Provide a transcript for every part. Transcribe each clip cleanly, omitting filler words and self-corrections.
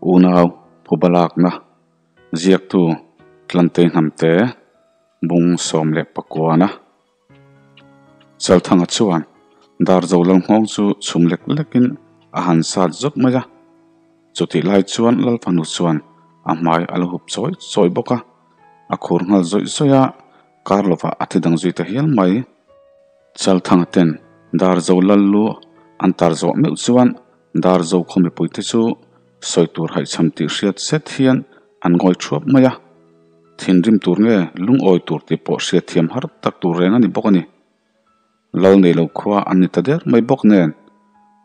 Unau phubalakna ziaktu Tlantei Hnamte bung 19na Chalthanga chuan Darzo Lalnghawng chu chhum lek lekin a han sat zawk mai a. Chutih lai chuan Lalfanu chuan a hmai a la hup chawi chawi bawk a, a khur nghal zawih zawih a, kar lovah a thi dang zui ta hial mai. Chalthanga ten Darzo Lallu an tar zawh meuh chuan Darzo khaw mipuite chu sawi tur haihchham tih hriat zet hian an ngawi thuap mai a. Thinrim tur nge lungawi tur tih pawh hriat thiam har tak tur reng a ni bawk a ni. Lal nei lo khua an ni ta der mai bawk nen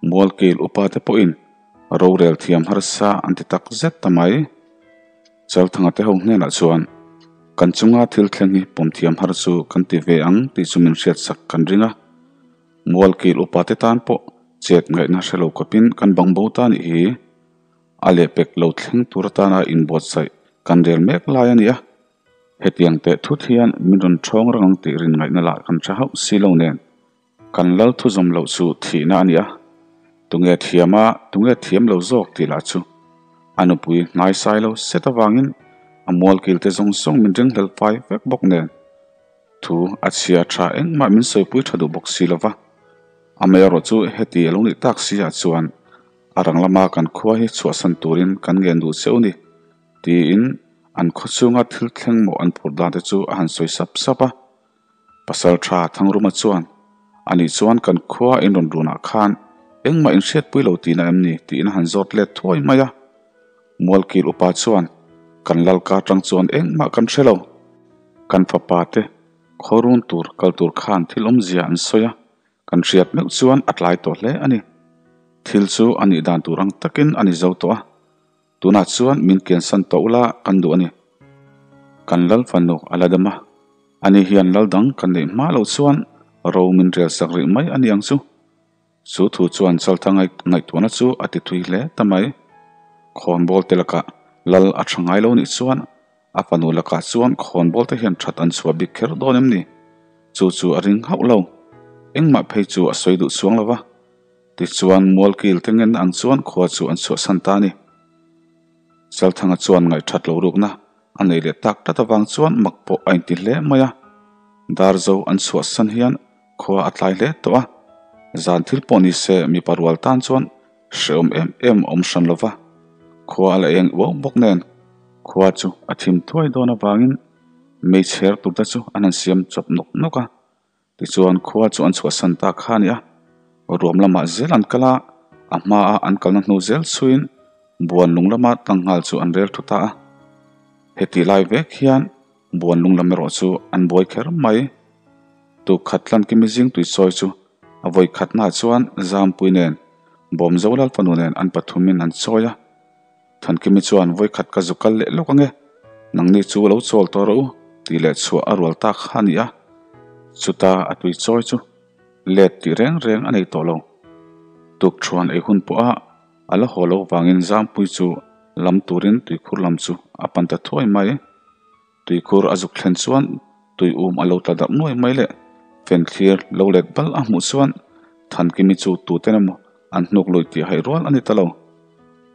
Mualkil upa te pawhin rorel thiam harsa an ti tak zet ta mai. Chalthanga te ho hnenah chuan kan chunga thil thleng hi pawm thiam har chu kan ti ve ang tih chu min hriatsak kan ring a. Mualkil upa te tan pawh chet ngaihna hre lo khawpin kan bang bo ta nih hi. A lehpek lo thleng tur atana inbuatsaih kan rel mek lai a ni a. Hetiang teh thut hian min rawn ṭhawng reng ang tih rin ngaihna lah kan hre hauh si lo nen. Kan lal thuzawm loh chu thihna a ni a, tunge thiam a, tunge thiam lo zawk tih lah chu a nupui hnaisai lo set avangin a mualkil te zawng zawng min ringhlel fai vek bawk nen. Thu a chhia tha engmah min sawipui tha duh bawk si lo va, amaherawh chu heti a lo nih tak si ah chuan a rang lama kan khua hi chhuahsan turin kan ngen duh cheu ni tiin an khaw chhunga thil thleng mawh an phur dan te chu a han sawi sap sap a. Pasal tha Thangruma chuan, Ani chuan kan khua in rawn runah khan engmah in hriatpui lo tihna em ni? tiin a han zawt let thuai mai a. Mualkil upa chuan, Kan lalka atang chuan engmah kan hre lo. Kan fapa te khaw run tur kal tur khan thil awmzia an sawi a, kan hriat meuh chuan a tlai tawh hle a ni. Thil chu a nih dan tur ang takin a ni zo tawh a. Tunah chuan min kiansan tawh ula kan duh a ni. Kan lal fanu a la dam a, ani hian lal dang kan neih hma loh chuan ro min rel sak rih mai a ni ang chu. Chu thu chuan Chaltha ngaihtuahna chu a ti thui hle ta mai. Khawnbawl te lakah lal a tha ngai lo nih chuan a fanu lakah chuan khawnbawl te hian that an chhuah bik kher dawn em ni? Chu chu a ring hauh lo. Engmah phei chu a sawi duh chuang lo va. Tichuan Mualkil te ngenna ang chuan khua chu an chhuahsan ta a ni. Chalthanga chuan ngaihthat lo rukna a nei leh tak tlat avang chuan mak pawh a inti hle mai a. Darzo an chhuahsan hian khua a tlai hle tawh a, zan thil pawh ni se mipa rual tan chuan hrehawm em em a awm hran lo va, khua a la eng uau bawk nen khua chu a thim thuai dawn avangin meichher tur te chu an han siam chawp nawk nawk a. Tichuan khua chu an chhuahsan ta kha a ni a, ruam lamah zel an kal a, a hmaa an kalna hnu zel chhuiin buan lung lama tlanghal chu an rel thu ta a. Hetih lai vek hian buan lung lam erawh chu an buai kher mai. Tuk khat tlan kimi zing tui sawi chu a vawi khatnaah chuan Zampui nen Bawmzo Lalfanu nen an pathumin an chawi a. Thankimi chuan vawi khat ka zu kal leh lawk ange, nangni chu lo chawl tawh rawh u tih leh chhuah a rual tak kha a ni a. Chuta a tui chawi chu let tih reng reng a nei tawh lo. Tuk thuan ei hun pawha a la haw lo vangin Zampui chu lam turin tuikhur lam chu a pan ta thuai mai. Tuikhur a zuk thlen chuan tui um a lo tla darh nuai mai leh fenthlir lo let bal a hmuh chuan Thankimi chu tuten emaw an hnuk lui tih haih rual a ni ta lo.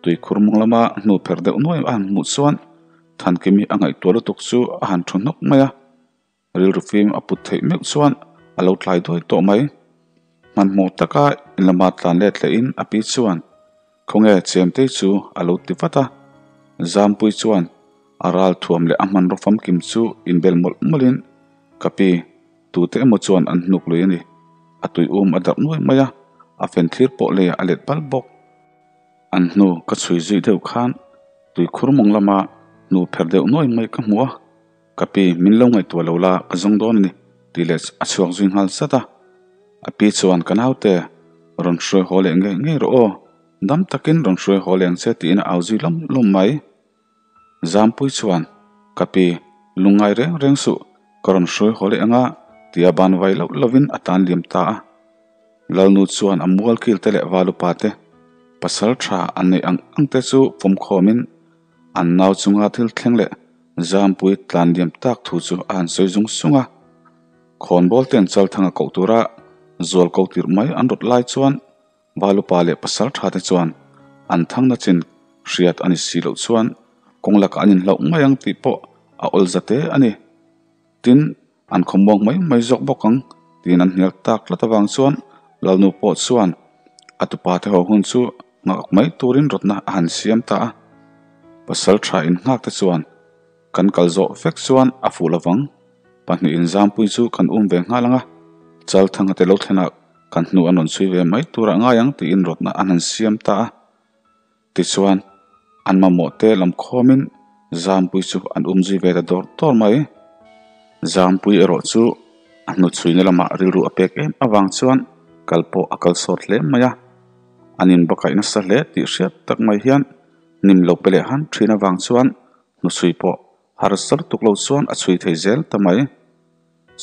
Tuikhur mawng lama hnu pher deuh nuai a han hmuh chuan Thankimi a ngaihtuah lutuk chu a han thu hnawk mai a. Rilru fim a put theih meuh chuan a lo tlai duai tawh mai. Hmanhmawh taka in lama tlan let lehin a pi chuan, Khawnge Chemtei chu a lo ti vat a. Zampui chuan a ral thuam leh a hmanraw famkim chu inbel mawlh mawlhin, Ka pi, tute emaw chuan an hnuk lui a ni. A tui um a darh nuai mai a, a fen thlir pawh leiah a let bal bawk. An hnu ka chhui zui deuh khan tuikhur mawng lama hnu pher deuh nuai mai ka hmu a. Ka pi, min lo ngaihtuah lo la, ka zawng dawn a ni, tih leh a chhuak zui nghal zat a. A pi chuan, Ka naute, rawn hruai haw leh ngei ngei rawh aw, dam takin rawn hruai haw leh ang che, tiin a au zui lawm lawm mai. Zampui chuan, Ka pi, lungngai reng reng suh, ka rawn hruai haw leh ang a, tia ban vai loh lovin a tan liam ta a. Lalnu chuan a mualkil te leh valupa te, pasal tha an neih ang ang te chu pawmkhawmin, An nau chunga thil thleng leh Zampui tlan liam tak thu chu a han sawi zung sung a. Khawnbawl ten Chalthanga koh tura zual ko tirh mai an rawt lai chuan Valupa leh Pasaltha te chuan an thangna chin Hriat a ni si loh chuan kawng lakah an inhlauh mai ang tih pawh a awl zate a ni. Tin, an khawmuang mai mai zawk bawk ang tiin an hnial tak tlat avang chuan Lalnu pawh chuan a tupa te ho hun chu nghak mai turin rawtna a han siam ta a. Pasal tha innghak te chuan kan kal zawh vek chuan a fuh lovang. Pahnihin Zampui chu kan um ve nghal ang a, Chalthanga te lo thlenah kan hnu an rawn chhui ve mai turah ngai ang tiin rawtna an han siam ta a. Tichuan, an mamawh te lam khawmin Zampui chu an um zui ve ta dawr dawr mai. Zampui erawh chu a hnuchhuina lamah rilru a pek em avang chuan kal pawh a kal sawt hle mai a. An inbakaih nasa hle tih hriat tak mai hian hnim lo pe leh han thin avang chuan hnuchhui pawh harsa lutuk lo chuan a chhui thei zel ta mai.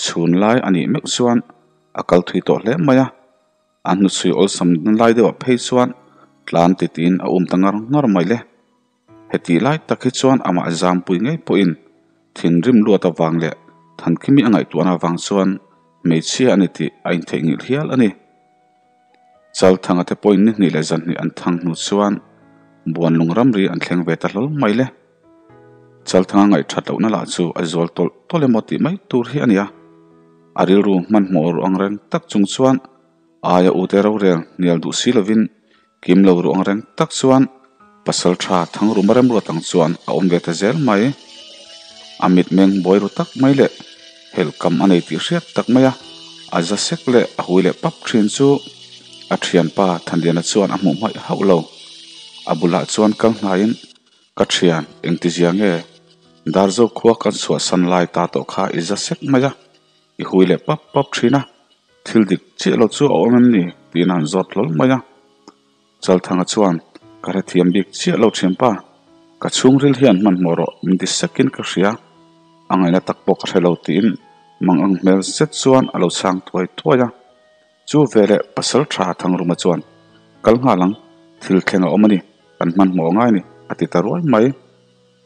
Chhun lai a nih meuh chuan a kal thui tawh hle mai a. A hnuchhui awlsam lai deuhah phei chuan tlan titiin a um ta ngar ngar mai le. Heti lai tak hi chuan amah zampui ngei pawhin thinrim luat avang leh Thankhimi a ngaihtuahna avang chuan hmeichhia a ni tih a intheihnghilh hial a ni. Chalthanga te pawhin ni hnih leh zanhnih an thang hnu chuan Buanlung ramri an thleng ve ta hlawl mai le. Chalthanga ngaihthat lohna lah chu a zual tawlh tawlh emaw tih mai tur hi a ni a. A rilru hmanhmawh ruh ang reng tak chung chuan aia ute rorel hnial duh si lovin kim lo ruh ang reng tak chuan pasal tha Thangruma remruat ang chuan a awm ve ta zel mai. A mitmeng buai ru tak mai leh helhkam a nei tih hriat tak mai a, a za sek leh a hui leh pap thin chu a thianpa Thanliana chuan a hmuh hmaih hauh lo. A bulah chuan kal hnaiin Ka thian, engtizia nge? Darzo khua kan chhuahsan lai ta tawh kha i za sek mai a, i hui leh pap pap thin a, thil dik chiah lo chu a awm em ni? tiin a han zawt hlawl mai a. Chalthanga chuan, Ka hrethiam bik chiah lo thianpa, ka chhungril hian hmanhmawh rawh min ti sekin ka hria, a ngaihna tak pawh ka hre lo tiin mang ang hmel zet chuan a lo chhang thuai thuai a. Chu veleh pasal tha Thangruma chuan, Kal nghal ang, thil thleng a awm a ni, kan hmanhmawh ngai a ni, a ti ta ruai mai.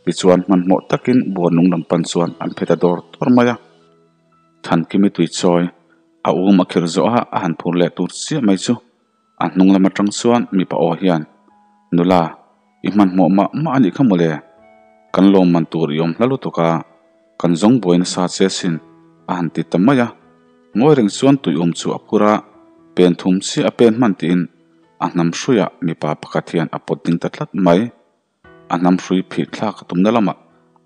Tichuan hmanhmawh takin Buanlung lam pan chuan an phe ta dawr dawr mai a. Thankimi tui chawi a um a khir zawh a, a han phur leh tur chiah mai chu a hnung lam atang chuan mipa aw hian, Nula, i hmanhmawh mah mah a nih kha mawle, kan lawmman tur i awm hla lutuk a, Kan zawng buai nasa che sin, a han ti ta mai a. Ngawi reng chuan tuium chu a phur a, pen thum chiah a pen hman tiin a hnam hruiah mipa pakhat hian a pawt ding ta tlat mai. A hnam hrui phih thlak a tumna lamah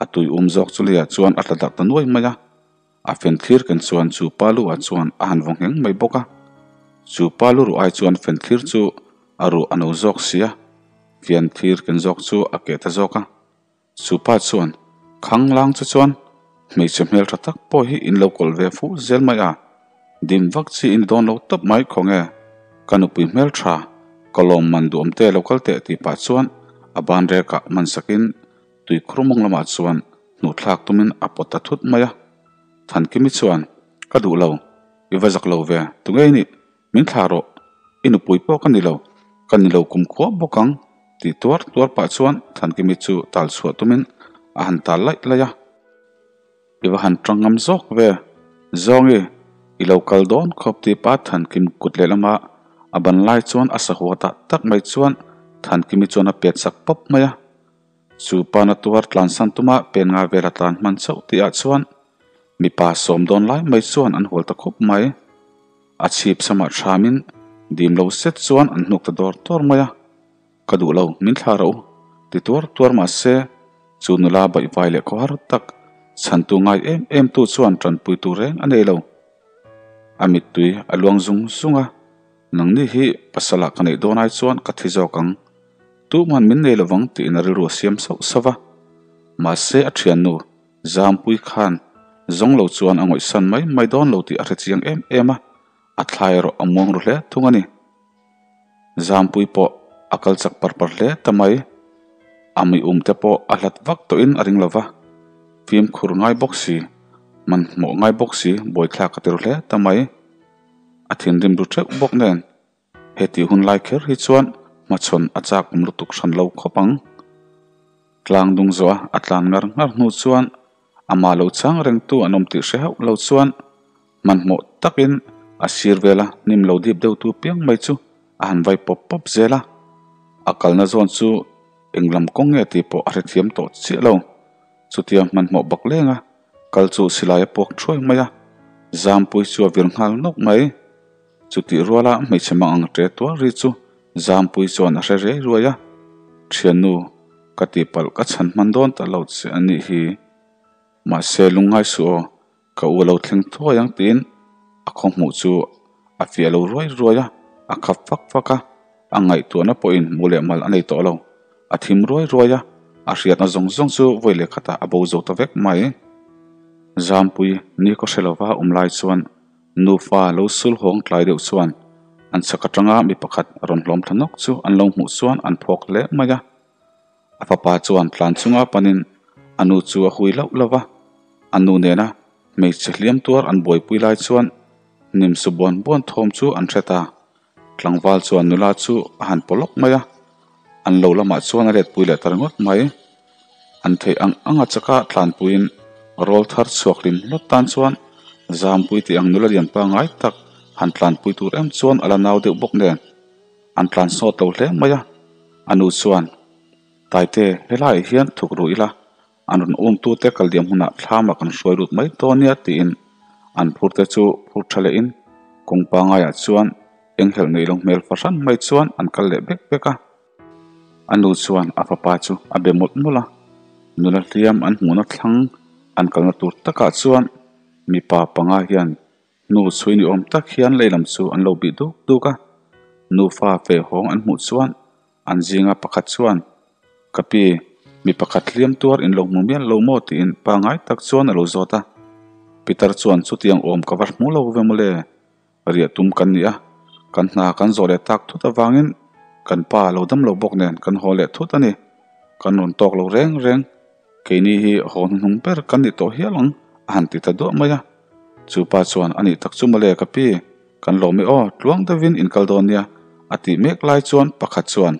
a tuium zawk chu leiah chuan a tla darh ta nuai mai a. A fen thlir ken chuan chu pa lu ah chuan a han vaw ngheng mai bawk a. Chu pa lu ruh ai chuan fen thlir chu a ruh a no zawk si a, fian thlir ken zawk chu a keh ta zawk a. Supa chuan, Khang lang chu chuan hmeichhe hmel tha tak pawh hi in lo kawlh ve fuh zel mai a, dim vak chi in dawn lo tawp mai khaw nge, ka nupui hmel tha, ka lawm man duhawm te lo kal teh tih pah chuan a ban rekah man sakin tuikhur mawng lamah chuan hnuhthlak tumin a pawt ta thut mai a. Thankimi chuan, Ka duh lo, i va zak lo ve, tunge i nih? Min thlah rawh, i nupui pawh ka ni lo, ka ni lo kumkhua bawk ang, tih tuar tuar pah chuan Thankimi chu tal chhuah tumin a han tal laih laih a. I va han tang ngam zawk ve, Zawngi, i lo kal dawn khawp tih pa Thankim kut lehlama a ban lai chuan a sahua tah tak mai chuan Thankimi chuan a pet sak pawp mai a. Chu pa na tuar tlansan tuma pen nga vel a tlan hman chauh tihah chuan mipa sawm dawn lai mai chuan an hual ta khawp mai. A chhip samah thamin dim lo set chuan an hnuk ta dawr dawr mai a, Ka duh lo, min thlah rawh u, ti tuar tuar mah se, chu nula baihvai leh khawhar tak chhantu ngai em em tu chuan tanpui tur reng a nei lo. A mittui a luang zung zung a, Nangni hi pasal ah ka neih dawn ai chuan ka thi zawk ang, tuhman min nei lovang tiin a rilru a siam sauh sauh a. Mahse a thiannu Zampui khan zawng lo chuan a ngawihsan mai mai dawn lo tih a hre chiang em em a, a thla erawh a muang ru hle thung a ni. Zampui pawh a kal chak par par hle ta mai. A mium te pawh a hlat vak tawhin a ring lo va, fimkhur ngai bawk si, hmanhmawh ngai bawk si buaithlak a ti ru hle ta mai. A thinrim ru teuh bawk nen. Hetih hun lai kher hi chuan hmachhawn a chak awm lutuk hran lo khawp ang. Tlang dung zawh a a tlan ngar ngar hnu chuan amah lo chang rengtu an awm tih hre hauh lo chuan hmanhmawh takin a sir vela hnim lo dip deuhtu piang mai chu a han vai pawp pawp zel a. A kalna zawn chu. Eng lam kawng nge tih pawh a hrethiam tawh chiah lo. Chutia hmanhmawh bak lenga kal chu silai a puak thuai mai a, Zampui chu a vir nghal nawk mai. Chutih ruala hmeichhe mang ang ṭe tual ri chu Zampui chuan a hre riai ruai a, Thiannu, ka tihpalh ka chhan hman dawn ta lo che a nih hi. Mahse lungngai suh aw, ka u a lo thleng thuai ang tiin a khaw hmuh chu a fiah lo ruai ruai a, a khap fak fak a, a ngaihtuahna pawhin mu leh mal a nei tawh lo. A thim ruai ruai a, a hriatna zawng zawng chu vawi leh khatah a bo zo ta vek mai. Zampui ni kaw hre lova awm lai chuan Nufa lo sul hawng tlai deuh chuan an chhak atanga mi pakhat rawn hlawm thla nawk chu an lo hmuh chuan an phawk hle mai a. A fapa chuan tlan chunga panin a nu chu a hui lauh lauh va, a nu nena hmeichhe hliam tuar an buaipui lai chuan hnim su buan buan thawm chu an hre ta. Tlangval chuan nula chu a han paw lawk mai a, an lo lamah chuan a letpui leh ta ringawt mai. An theih ang anga chaka tlanpuiin rawl thar chhuak hlim hlawt tan chuan Zampui tih ang nula lian pangngai tak han tlanpui tur em chuan a la nau deuh bawk nen an tlan sawt lo hle mai a. A nu chuan, Taite, helaiah hian thuk ru ila, an rawn umtute kal diam hunah thlamah kan hruai lut mai dawn nia tiin an phurte chu phur tha lehin kawng pangaiah chuan enghelh neih lo hmel fahran mai chuan an kal leh bek bek a. A nu chuan a fapa chu a be mawlh mawlh a, nula hliam an hmuhna thlang an kalna tur takah chuan mipa panga hian hnu chhui ni awm tak hian lei lam chu an lo bih duk duk a, nufa feh hawng an hmuh chuan an zinga pakhat chuan, Ka pi, mi pakhat hliam tuar in lo hmu mial lo maw? tiin pangngai tak chuan a lo zawt a. Pitar chuan chutiang awm ka va hmu lo ve mawle. Riah tum kan ni a, kan hna kan zawh leh tak thut avangin kan pa lo dam lo bawk nen kan haw leh thut a ni. Kan rawn tawk lo reng reng. Keini hi haw hnuhnung ber kan ni tawh hial ang a han ti ta duah mai a. Chu pa chuan a nih tak chu mawle ka pi, kan lawm e aw, tluang deuhin in kal dawn nia a tih mek lai chuan pakhat chuan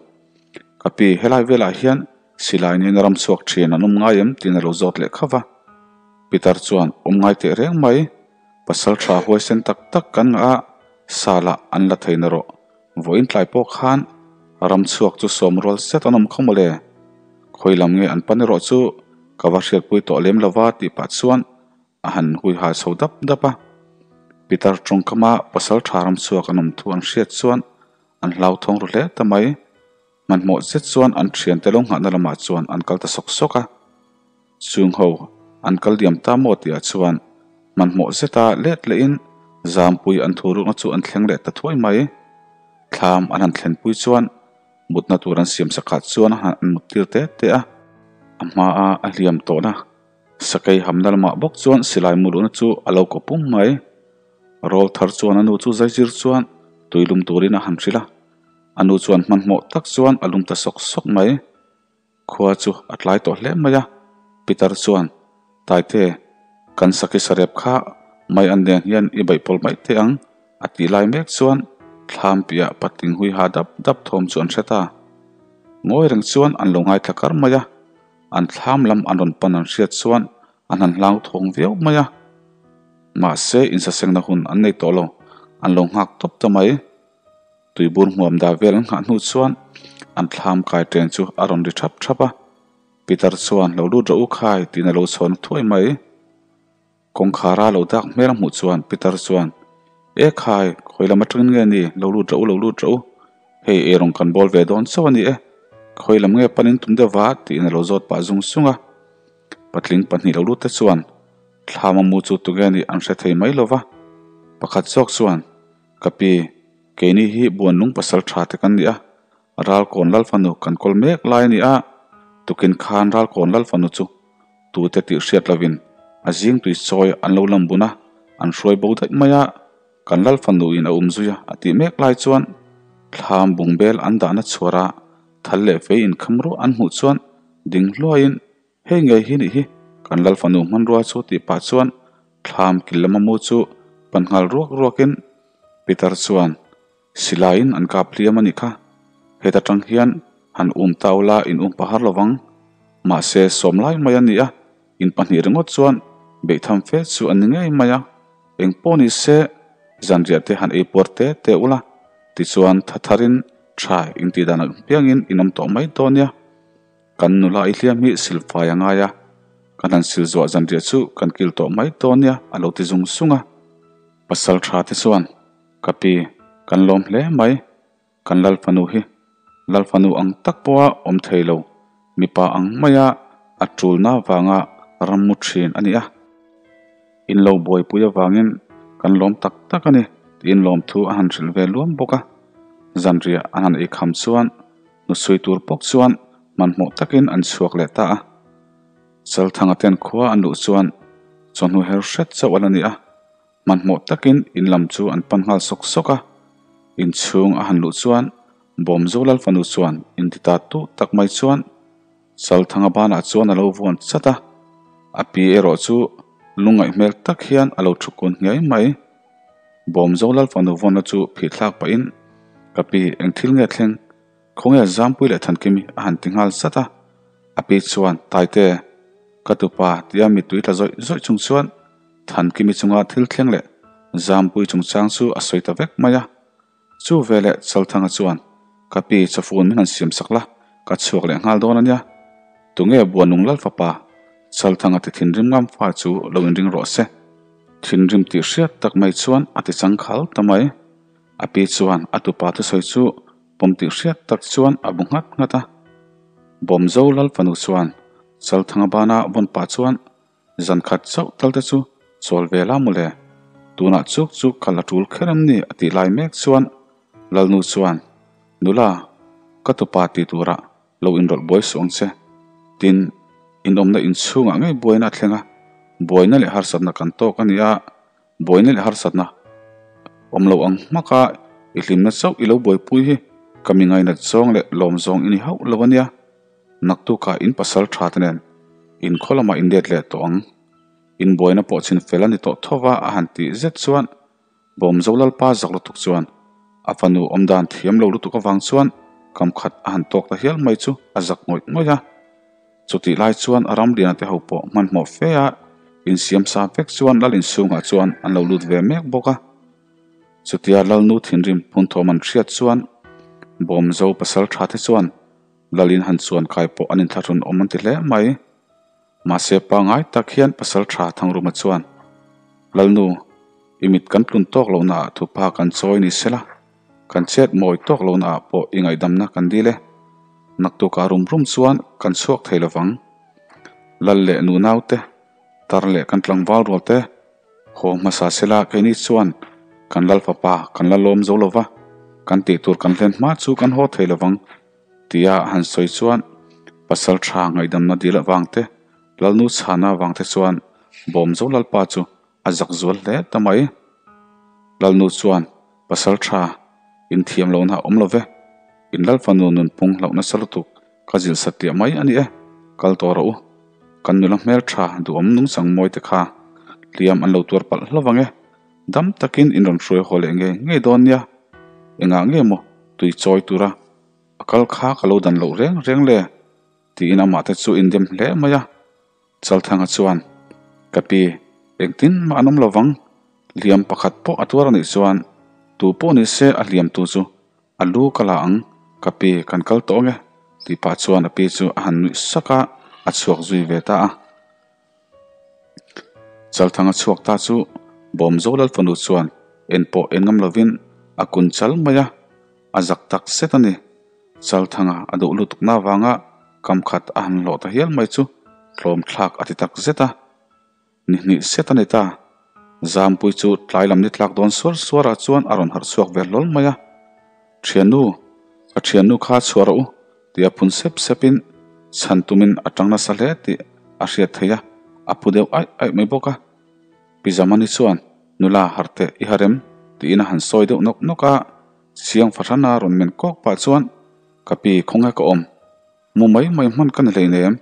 Ka pi, helai velah hian silai nen ram chhuak thin an awm ngai em tiin a lo zawt leh khauh va. Pitar chuan awm ngai teh reng mai. Pasal tha huaisen tak tak kan ngah a, salah an la thei na rawh. Vawiin tlai pawh khan ram chhuak chu sawm rual zet an awm khaw mawle. Khawi lam nge an pan erawh chu ka va hriatpui tawh lem lova tih pah chuan a han hui ha chho dap dap a. Pitar tawngkama pasal tha ram chhuak an awm thu an hriat chuan an hlauthawng ru hle ta mai. Hmanhmawh zet chuan an thiante lo nghahna lamah chuan an kal ta sawk sawk a. Chung ho an kal diam ta maw tihah chuan hmanhmawh zeta let lehin Zampui an thu rukna chu an thleng leh ta thuai mai. Thlam an han thlenpui chuan mutna tur an siam sakah chuan a han mut tir te te a. A hmaa a hliam tawhna sakei hamna lamah bawk chuan silai mu luhna chu a lo kaw pum mai. Rawl thar chuan a nu chu zaizir chuan tui lum turin a han hrilh a. A nu chuan hmanhmawh tak chuan a lum ta sawk sawk mai. Khua chu a tlai tawh hle mai a, Pitar chuan, Taite, kan sakhi sarep kha mai an nen hian i beihpawl mai teh ang, a tih lai mek chuan thlam piah patling hui ha dap dap thawm chu an hre ta. Ngawi reng chuan an lo ngaithla kar mai a, an thlam lam an rawn pan an hriat chuan an han hlau thawng viau mai a. Mahse, insasengna hun an nei tawh lo, an lo nghak tawp ta mai. Tuibur hmuam dah vel an nghah hnu chuan an thlam kai ṭen chu a rawn ri ṭhap ṭhap a. Peter chuan lo lut rawh u khai tiin a lo chhawn thuai mai. Kawngkhara lo dak hmel a hmuh chuan Peter chuan, E khai, khawi lam aṭangin nge ni? Lo lut rawh u, lo lut rawh u. Hei eirawng kan bawl ve dawn chauh a ni e. Khawi lam nge panin tum deuh va? tiin a lo zawt pah zung zung a. Patling pahnih lo lut te chuan thlam a mu chu tunge nih an hre thei mai lo va. Pakhat zawk chuan, Ka pi, keini hi Buanlung pasal tha te kan ni a, Ralkawn Lalfanu kan kawl mek lai a ni a, tukin khan Ralkawn Lalfanu chu tute tih hriat lovin a zing tui chawi an lo lam bun a, an hruai bo daih mai a, kan Lalfanu in a um zui a a tih mek lai chuan thlam bungbel an dahna chhuar a thal leh fei inkham ruah an hmuh chuan ding hluaiin Hei ngei hi nih hi, kan Lalfanu hmanrua chu tih pah chuan thlam kil lama mu chu pan nghal ruak ruakin Peter chuan silaiin an kap hliam a nih kha. Heta tang hian han um ta ula in um pahar lovang. Mahse sawm lai mai a ni a, in pahnih ringawt chuan beihtham fe chu a ni ngei mai a. Eng pawh ni se zanriah te han ei puar te te ula tichuan tha tharin tha in tih dan ang piangin in awm tawh mai dawn nia. Kan nula i hliam hi silfai a ngai a, kan han sil zuah zanriah chu kan kil tawh mai dawn nia a lo ti zung zung a. Pasal tha te chuan, Ka pi, kan lawm hle mai, kan Lalfanu hi Lalfanu ang tak pawha awm thei lo, mipa ang maia a tulna vanga ram mu thin a ni a. In lo buaipui avangin kan lawm tak tak a ni tiin lawmthu a han hrilh ve luam bawk a. Zanriah an han ei kham chuan nusui tur bawk chuan hmanhmawh takin an chhuak leh ta a. Chalthanga ten khua an luh chuan chawhnu her hret chauh a la ni a. Hmanhmawh takin in lam chu an pan nghal sawk sawk a. Inchhung a han luh chuan Bawmzo Lalfanu chuan inti ta tuh tak mai chuan Chalthanga banah chuan a lo vuan chat a, a pi erawh chu lungngaih hmel tak hian a lo thu kun nghiai mai. Bawmzo Lalfanu vawnna chu phih thlak pahin, Ka pi, eng thil nge thleng? Khawnge Zampui leh Thankimi a han ti nghal zat a. A pi chuan, Taite, ka tupa tia mittui tla zawih zawih chung chuan Thankimi chunga thil thleng leh Zampui chungchang chu a sawi ta vek mai a. Chu veleh Chalthanga chuan, Ka pi, chawfun min han siam sak la, ka chhuak leh nghal dawn a nia. Tunge Buanung Lal fapa? Chalthanga ti thinrim ngam fa chu lo inring rawh se. Thinrim tih hriat tak mai chuan a ti chang khal ta mai. A pi chuan a tupa thusawi chu pawm tih hriat tak chuan a bu nghat nghat a. Bawmzo Lal fanu chuan Chalthanga bana vawn pah chuan, Zan khat chauh tal te chu chawl ve la mawle, tunah chuk chu ka la tul kher em ni a tih lai mek chuan Lalnu chuan, Nula, ka tupa tih turah lo inrawlh buai suh ang che. Tin, inawmna inchhungah ngei buaina a thleng a, buaina leh harsatna kan tawk a ni a, buaina leh harsatna awm lo ang hmaka i hlimna chauh i lo buaipui hi ka mi ngainat zawng leh lawm zawng i ni hauh lo a nia. Naktukah in pasal tha te nen in khaw lamah in let leh tawh ang. In buaina pawh chhin fel a ni tawh tho va a han tih zet chuan Bawmzo Lalpa zak lutuk chuan a fanu awm dan thiam lo lutuk avang chuan kam khat a han tawk ta hial mai chu a zak ngawih ngawih a. Chutih lai chuan a ramliana te ho pawh hmanhmawh fe a insiam sa vek chuan Lal inchhungah chuan an lo lut ve mek bawk a. Chutia Lalnu thinrim phunthawm an hriat chuan Bawmzo pasal tha te chuan Lalin han chuan kai pawh an inthlahrun awm an ti hle mai. Mahse pangai tak hian pasal tha Thangruma chuan, Lalnu, i mit kan tlun tawk lohna ah thupa kan chawi ni sela, kan chet mawi tawk lohna ah pawh i ngaihdamna kan dil e. Naktukah rum rum chuan kan chhuak thei lovang. Lal leh nu naute, tar leh kan tlangval rual te, Haw hmasa sela keini chuan kan lal fapa kan la lawm zo lova, kan tih tur kan hlen hma chu kan haw thei lovang tia han sawi chuan pasal tha ngaihdamna dil avang te, lalnu chhana avang te chuan Bawmzo lalpa chu a zak zual hle ta mai. Lalnu chuan pasal tha inthiam lohna a awm love, in lal fanu nunpung hlauh nasa lutuk Ka zilh satliah mai a ni e, kal tawh rawh u. Kan nula hmel tha duhawm nungchang mawi te kha hliam an lo tuar palh hlauh ang e. Dam takin in rawn hruai haw leh ngei ngei dawn nia. Engah nge maw tui chawi tura a kal kha ka lo dan loh reng reng le? tiin amah te chu indem hle mai a. Chalthanga chuan, Ka pi, engtin mah an awm lo vang. Hliam pakhat pawh a tuar a nih chuan tu pawh ni se a hliam tu chu A lu ka la ang, ka pi kan kal tawh ange tih pah chuan a pi chu a han nuih sak a, a chhuak zui ve ta a. Chalthanga chhuak ta chu Bawmzo Lalfanu chuan en pawh en ngam lovin a kun chal mai a, a zak tak zet a ni. Chalthanga a duh lutukna avanga kam khat a han hlawh ta hial mai chu tlawm thlak a ti tak zet a. Ni hnih set a ni ta. Zampui chu tlai lam ni tlak dawn suar suar ah chuan a rawn harh chhuak ve hlawl mai a. Thiannu, ka thiannu kha chhuah rawh u, tia phun sep sep in chhan tum in a tang nasa hle tih a hriat theih a, a phu deuh aih aih mai bawk a. Pi Zamani chuan, Nula, harh teh, i harh em? tiin a han sawi deuh nawk nawk a. Chiang fahrana rawn men kawk pah chuan, Ka pi, khawnge ka awm? Mu mai mai hman ka ni hleinem,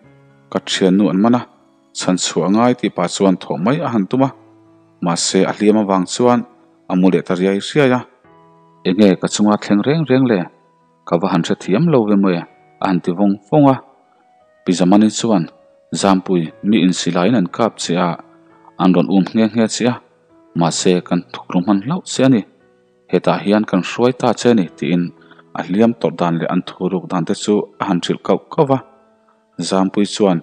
ka thiannu an man a, chhan chhuah ngai tih pah chuan thawh mai a han tum a, mahse a hliam avang chuan a mu leh ta riai riai a. Enge ka chunga thleng reng reng le, ka va han hrethiam lo ve mawi a han ti vawng vawng a. Pi Zamani chuan, Zampui, mi insilaiin an kap che a, an rawn um nghe nghe che a, mahse kan thukru hman hlauh che a ni. Hetah hian kan hruai ta che ni tiin a hliam tawrh dan leh an thu ruk dan te chu a han hrilh kauh kauh va. Zampui chuan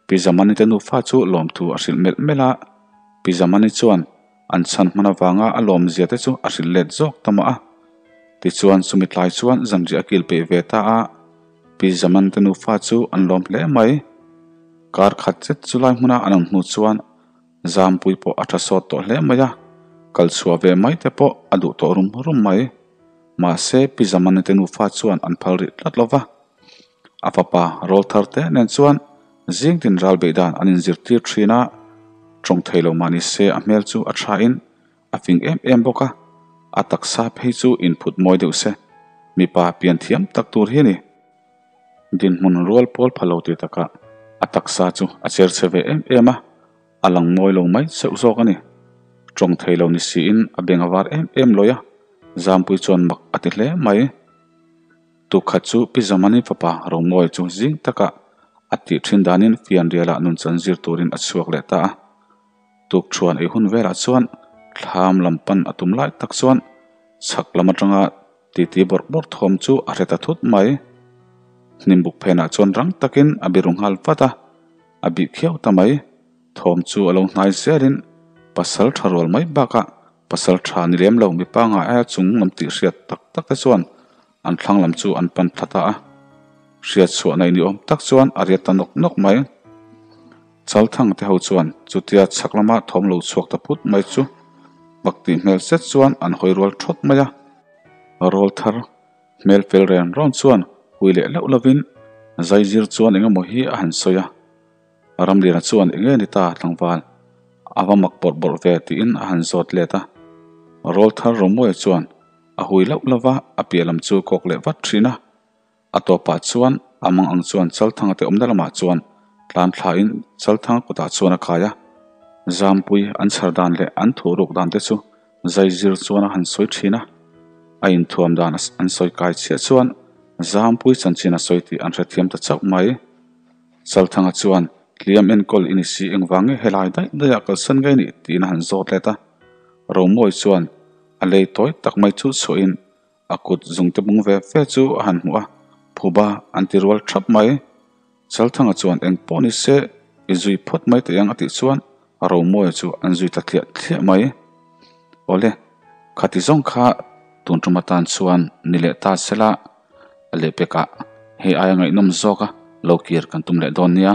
Pi Zamani te nufa chu lawmthu a hrilh melh melh a, Pi Zamani chuan an chhan hman avanga a lawmzia te chu a hrilh let zawk ta mah a. Tichuan chumi tlai chuan zanriah a kil peih ve ta a, Pi Zaman te nufa chu an lawm hle mai. Kar khat zet chu lai hmuna an awm hnu chuan Zampui pawh a tha sawt tawh hle mai a, kal chhuah ve mai te pawh a duh tawh rum rum mai. Mahse Pi Zamani te nufa chuan an phal rih tlat lo va. A fapa rawl thar te nen chuan zing tin ral beih dan an inzirtir thin a, tawng thei lo mah ni se a hmel chu a tha in a fing em em bawk a, a taksa phei chu inphut mawi deuh se, mipa pian thiam tak tur hi a ni. Dinhmun rual pawl pha lo ti takah a taksa chu a cher chhe ve em em a, a lang mawi lo mai chauh zawk a ni. Tawng thei lo ni siin a beng a var em em lawi a, Zampui chuan mak a ti hle mai. Tukhat chu Pi Zamani fapa Romawi chu zing takah a tih thin danin fianrialah nunchan zir turin a chhuak leh ta a. Tukṭhuan ei hun velah chuan thlam lam pan a tum lai tak chuan chhak lam atanga titi bawrh bawrh thawm chu a hre ta thut mai. Hnimbuk phenah chuan rang takin a biru nghal vat a, a bih khiau ta mai. Thawm chu a lo hnai zelin pasal tha rual mai bakah pasal tha ni lem lo mipa ngai aia chung lam tih hriat tak tak te chuan an thlang lam chu an pan thla ta a. Hriat chhuah nei ni awm tak chuan a riat ta nawk nawk mai. Chalthang te ho chuan chutia chhak lama thawm lo chhuak ta phut mai chu bak tih hmel zet chuan an hawi rual thawt mai a. Rawl thar hmel fel ren rawn chuan hui leh loh lovin zaizir chuan eng emaw hi a han sawi a. Ramliana chuan eng nge ni ta tlangval a va mak bawrh bawrh ve tiin a han zawt let a. Rawl thar Romawia chuan a hui loh lova a piah lam chu kawk leh vat thin a. A tawpah chuan a mang ang chuan Chalthanga te awmna lamah chuan tlan thlain Chalthanga kutah chuan a kai a. Zampui an chhar dan leh an thuh ruk dan te chu zaizir chuan a han sawi thin a. A inthuam dan an sawi kai chiah chuan Zampui chanchin a sawi tih an hrethiam ta chauh mai. Chalthanga chuan hliam enkawl i ni si engvang nge helai daih daihah kalsan ngei nih tiin a han zawt let a. Romawi chuan a lei tawi tak mai chu chhuahin A kut zungte bung ve ve chu a han hmuh a, phuba an ti rual thap mai. Chalthanga chuan eng pawh ni se i zui phawt mai teh ang a tih chuan a Romawia chu an zui ta thliah thliah mai. Awle, khati zawng kha tun tum atan chuan ni leh ta sela a lehpekah hei aia ngaihnawm zawk a lo kir kan tum leh dawn nia.